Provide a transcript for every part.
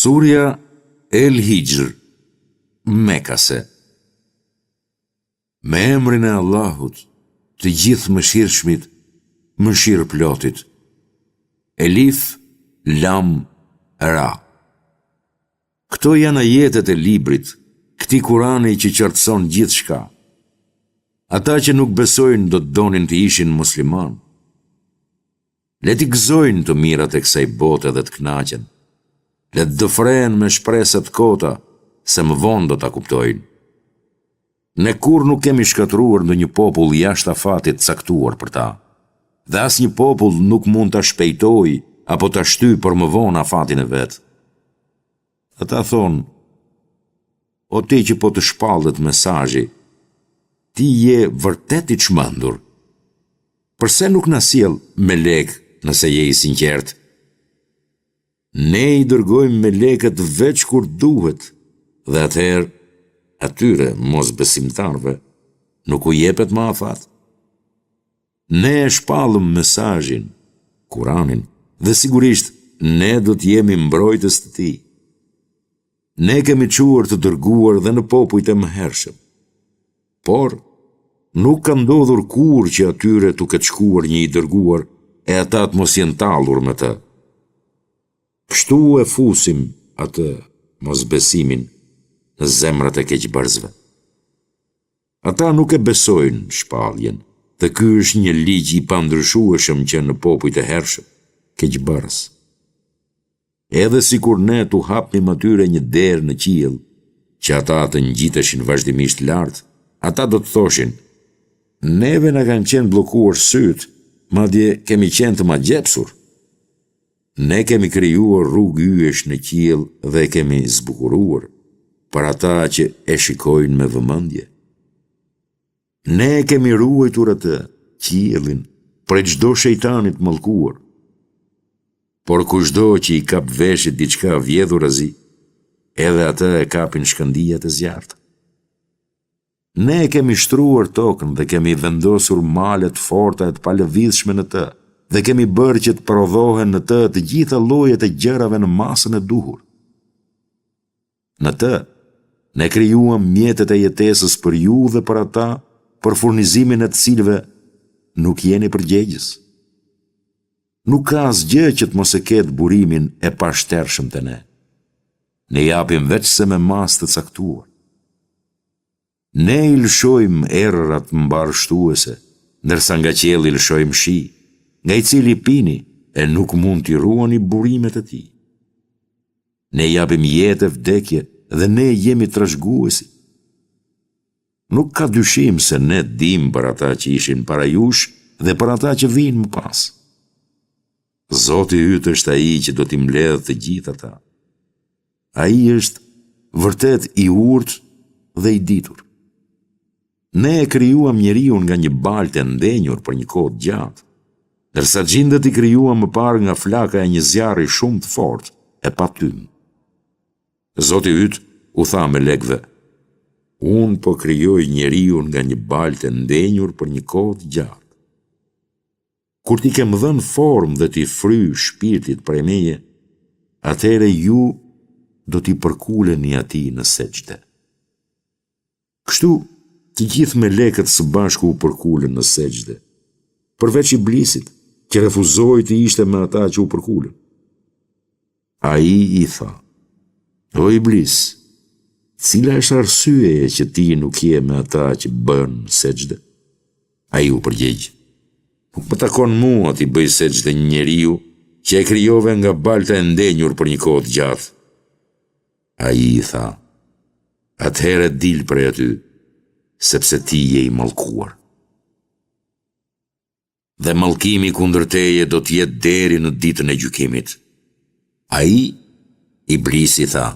Surja El Hixhr, Mekase Me emrin e Allahut, të Gjithëmëshirshmit, Mëshirëplotit. Elif, Lam, Ra. Këto janë ajetet e librit, këtij Kurani që qartëson gjithçka. Ata që nuk besojnë do të donin të ishin muslimanë. Le t'i gëzojnë të mirat e kësaj bote dhe të kënaqen. Le të dëfrehen me shpresa të kota, se më vonë do ta kuptojnë. Ne kurrë nuk kemi shkatërruar ndonjë popull jashtë afatit të caktuar për ta. Dhe asnjë popull nuk mund ta shpejtojë apo ta shtyjë për më vonë afatin e vet. Ata thonë, O ti që po të shpallet mesazhi, ti je vërtet i çmendur. Përse nuk na sjell melekë nëse je i sinqertë? Ne i dërgojmë melekët veç kur duhet dhe atëherë atyre mosbesimtarëve nuk u jepet më afat. Ne e shpallëm mesazhin, Kuranin, dhe sigurisht ne do të jemi mbrojtës të tij. Ne kemi çuar të dërguar dhe në popujt e mëhershëm. Por, nuk ka ndodhur kurrë që atyre t'u ketë shkuar një i dërguar e ata të mos jenë tallur me të. Kështu e fusim atë mosbesimin në zemrat e keqbërësve. Ata nuk e besojnë shpalljen dhe ky është një ligj i pandryshueshëm që në popujt e hershëm, keqbërës. Edhe sikur ne t'u hapnim atyre një derë në qiell, që ata të ngjiteshin vazhdimisht lart, ata do të thoshin, Neve na kanë qenë bllokuar sytë, madje kemi qenë të magjepsur. Ne kemi krijuar rrugë yjesh në qiell dhe e kemi zbukuruar, për ata që e shikojnë me vëmendje. Ne e kemi ruajtur atë, qiellin, prej çdo shejtani të mallkuar. Por kushdo që i kap veshi diçka vjedhurazi, edhe atë e kapin shkëndijat e zjarrta. Ne e kemi shtruar tokën dhe kemi vendosur male të forta e të palëvizshme në të dhe kemi bërë që të prodhohen në të të gjitha llojet e gjërave në masën e duhur. Në të, ne krijuam mjetet e jetesës për ju dhe për ata, për furnizimin e të cilëve nuk jeni përgjegjës. Nuk ka asgjë që të mos e ketë burimin e pashtershëm te ne. Ne japim veçse me masë të caktuar. Ne i lëshojmë erërat mbarështuese, ndërsa nga qielli lëshojmë shi, nga i cili pini e nuk mund t'i ruani burimet e tij. Ne japim jetë e vdekje dhe ne jemi trashëguesit. Nuk ka dyshim se ne dimë për ata që ishin para jush dhe për ata që vijnë më pas. Zoti yt është ai që do t'i mbledhë të gjithë ata. Ai është vërtet i urtë dhe i ditur. Ne e krijuam njeriun nga një baltë e ndenjur për një kohë të gjatë, ndërsa xhindët i krijuam më parë nga flaka e një zjarri shumë të fortë e pa tym. Zoti yt u tha melekëve, Unë po krijoj njeriun nga një baltë e ndenjur për një kohë të gjatë. Kur t'i kem dhënë formë dhe t'i fryj shpirtit prej meje, atëherë ju do t'i përkuleni atij në sexhde. Kështu, të gjithë melekët së bashku u përkulën në sexhde, përveç Iblisit, që refuzoi të ishte me ata që u përkulën. Ai i tha, O Iblis, cila është arsyeja që ti nuk je me ata që bënë sexhde? Ai u përgjigj, Nuk më takon mua t'i bëj sexhde një njeriu që e krijove nga balta e ndenjur për një kohë të gjatë. Ai i tha, Atëherë dil prej aty, sepse ti je i mallkuar. Dhe mallkimi kundër teje do të jetë deri në ditën e gjykimit. Ai, Iblisi tha,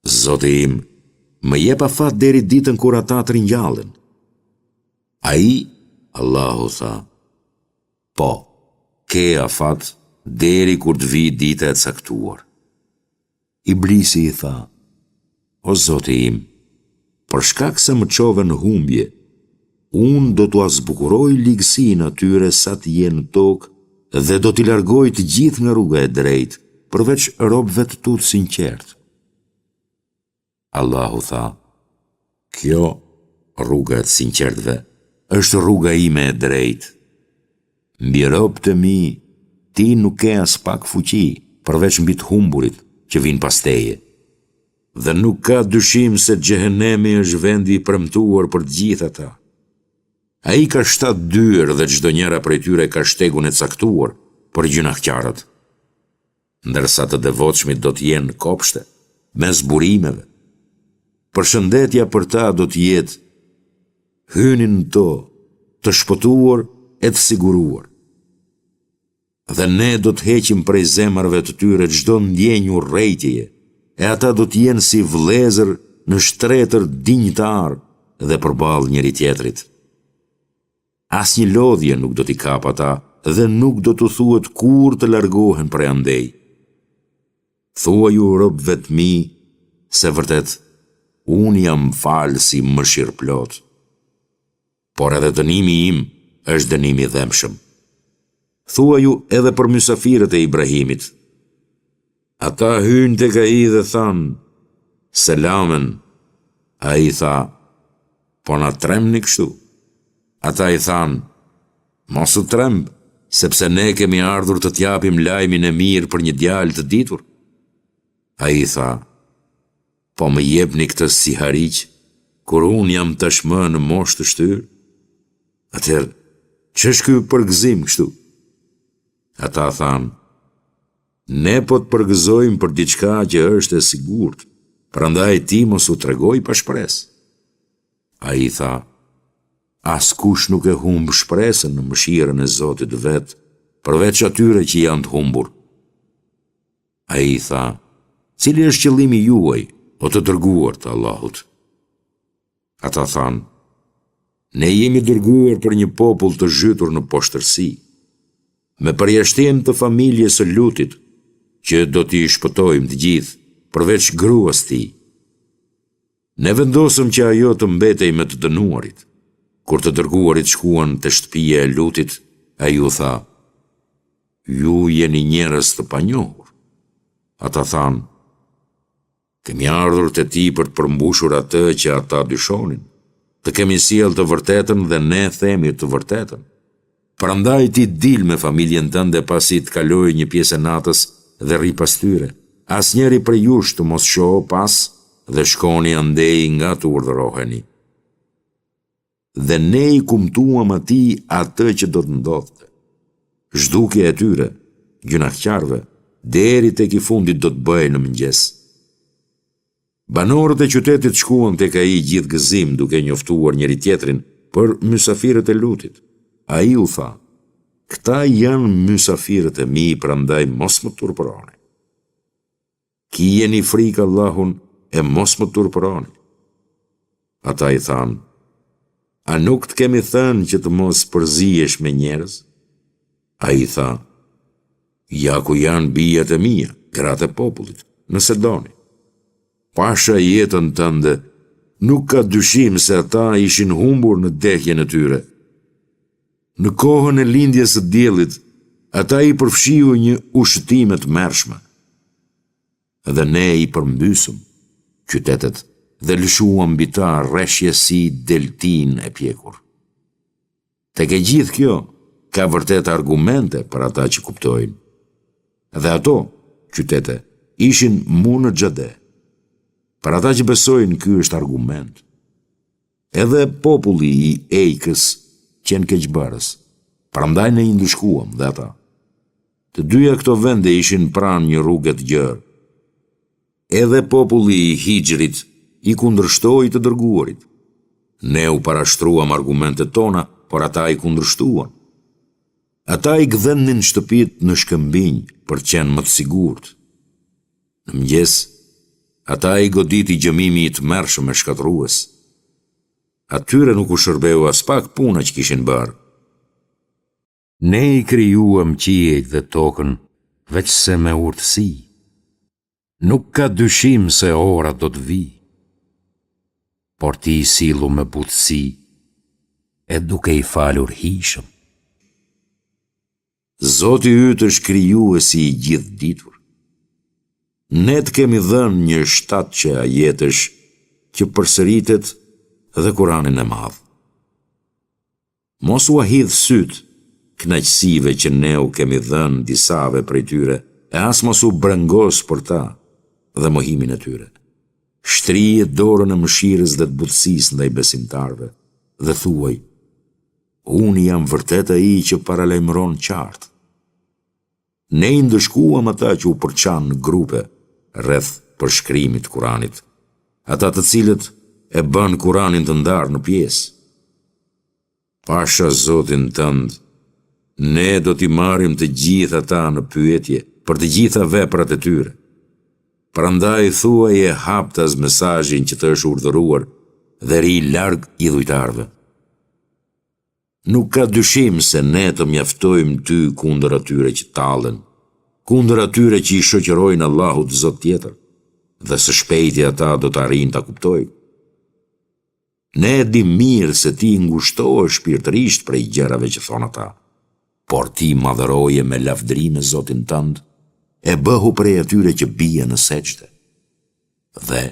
Zoti im, më jep afat deri ditën kur ata të ringjallen. Ai, Allahu tha, Po, ke afat deri kur të vijë dita e caktuar. Iblisi i tha, O Zoti im, për shkak se më çove në humbje, unë do t'ua zbukuroj ligësinë atyre sa të jenë në tokë dhe do t'i largoj të gjithë nga rruga e drejtë, përveç robëve të tu të sinqertë. Allahu tha, Kjo, rruga e të sinqertëve, është rruga ime e drejtë. Mbi robët e mi, ti nuk ke aspak fuqi, përveç mbi të humburit që vijnë pas teje. Dhe nuk ka dyshim se Xhehenemi është vendi i premtuar për të gjithë ata. Ai ka shtatë dyer dhe çdonjëra prej tyre ka shtegun e caktuar për gjynahqarët. Ndërsa të devotshmit do të jenë në kopshte, mes burimeve. Përshëndetja për ta do të jetë, Hyni në to, të shpëtuar e të siguruar. Dhe ne do të heqim prej zemrave të tyre çdo ndjenjë urrejtjeje, e ata do të jenë si vëllezër në shtretër dinjitarë dhe përballë njëri-tjetrit. Asnjë lodhje nuk do t'i kapë ata dhe nuk do t'u thuhet kurrë të largohen prej andej. Thuaju robëve të mi se vërtet unë jam falësi mëshirëplotë. Por edhe dënimi im është dënim i dhembshëm. Thuaju edhe për mysafirët e Ibrahimit. Ata hynë tek ai dhe thanë, Selamen, ai tha, po na trembni kështu. Ata i thanë, mos u tremb, sepse ne kemi ardhur të t'japim lajmin e mirë për një djalë të ditur. Ai tha, Po më jepni këtë sihariq, kur unë jam tashmë në moshë të shtyrë? Atëherë, ç'është ky përgëzim kështu? Ata thanë, ne po të përgëzojmë për diçka që është e sigurt, prandaj ti mos u trego i pashpresë. Ai tha, askush nuk e humb shpresën në mëshirën e Zotit të vet, përveç atyre që janë të humbur. Ai i tha, Cili është qëllimi juaj, o të dërguar të Allahut? Ata thanë, Ne jemi dërguar për një popull të zhytur në poshtërsi, me përjashtim të familjes së Lutit, që do t'i shpëtojmë të gjithë, përveç gruas së tij. Ne vendosëm që ajo të mbetej me të dënuarit. Kur të dërguarit shkuan te shtëpia e Lutit, ai u tha, Ju jeni njerëz të panjohur. Ata thanë, Kemi ardhur te ti për të përmbushur atë që ata dyshonin. Të kemi sjellë të vërtetën dhe ne themi të vërtetën. Prandaj ti dil me familjen tënde pasi të kalojë një pjesë e natës dhe rri pas tyre. Asnjëri prej jush të mos shohë pas dhe shkoni andej nga të urdhëroheni. Dhe ne i kumtuam atij atë që do të ndodhte. Zhdukja e tyre, gjynahqarëve, deri tek i fundit do të bëhej në mëngjes. Banorët e qytetit shkuan tek ai gjithë gëzim duke njoftuar njëri-tjetrin për mysafirët e Lutit. Ai u tha, Këta janë mysafirët e mi, prandaj mos më turpëroni. Kijeni frikë Allahun e mos më turpëroni. Ata i thanë, A nuk të kemi thënë që të mos përzihesh me njerëz? Ai tha, Ja ku janë bijat e mia, gratë e popullit, nëse doni. Pasha jetën tënde, nuk ka dyshim se ata ishin humbur në dehjen e tyre. Në kohën e lindjes së diellit, ata i përfshiu një ushëtimë e tmerrshme. Dhe ne i përmbysëm qytetet dhe lëshuam mbi ta reshje si deltinë e pjekur. Tek e gjithë kjo, ka vërtet argumente për ata që kuptojnë. Dhe ato, qytete, ishin mu në xhade. Për ata që besojnë, ky është argument. Edhe populli i Ejkës qenë keqbërës, prandaj ne i ndëshkuam dhe ata. Të dyja këto vende ishin pranë një rruge të gjerë. Edhe populli i Hixhrit i kundërshtoi të dërguarit. Ne u parashtruam argumentet tona, por ata i kundërshtuan. Ata i gdhendnin shtëpitë në shkëmbinj për të qenë më të sigurt. Në mëngjes, ata i goditi gjëmimi i tmerrshëm e shkatërrues. Atyre nuk u shërbeu aspak puna që kishin bërë. Ne i krijuam qiejt dhe tokën veçse me urtësi. Nuk ka dyshim se ora do të vijë, por ti sillu me butësi e duke i falur hijshëm. Zoti yt është krijuesi i gjithëditur. Ne të kemi dhënë një shtatçe ajetesh që përsëritet dhe Kuranin e Madh. Mos ua hidh sytë kënaqësive që ne u kemi dhënë disave prej tyre e as mos u brengos për ta dhe mohimin e tyre. Shtrije dorën e mëshirës dhe të butësisë ndaj besimtarëve dhe thuaj, Unë jam vërtet ai që paralajmëron qartë. Ne i ndëshkuam ata që u përçanë në grupe rreth përshkrimit të Kuranit, ata të cilët e bënë Kuranin të ndarë në pjesë. Pasha Zotin tënd, ne do t'i marrim të gjithë ata në pyetje për të gjitha veprat e tyre. Prandaj thuaje haptas mesazhin që të është urdhëruar dhe rri larg idhujtarëve. Nuk ka dyshim se ne të mjaftojmë ty kundër atyre që tallen, kundër atyre që i shoqërojnë Allahut Zot tjetër, dhe së shpejti ata do të arrijnë ta kuptojnë. Ne e dimë mirë se ti ngushtohesh shpirtërisht prej gjërave që thonë ata, por ti madhëroje me lavdërime Zotin tënd e bëhu prej atyre që bien në sexhde. Dhe,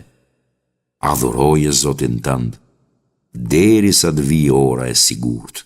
Adhuroje Zotin tënd, derisa të vijë ora e sigurt.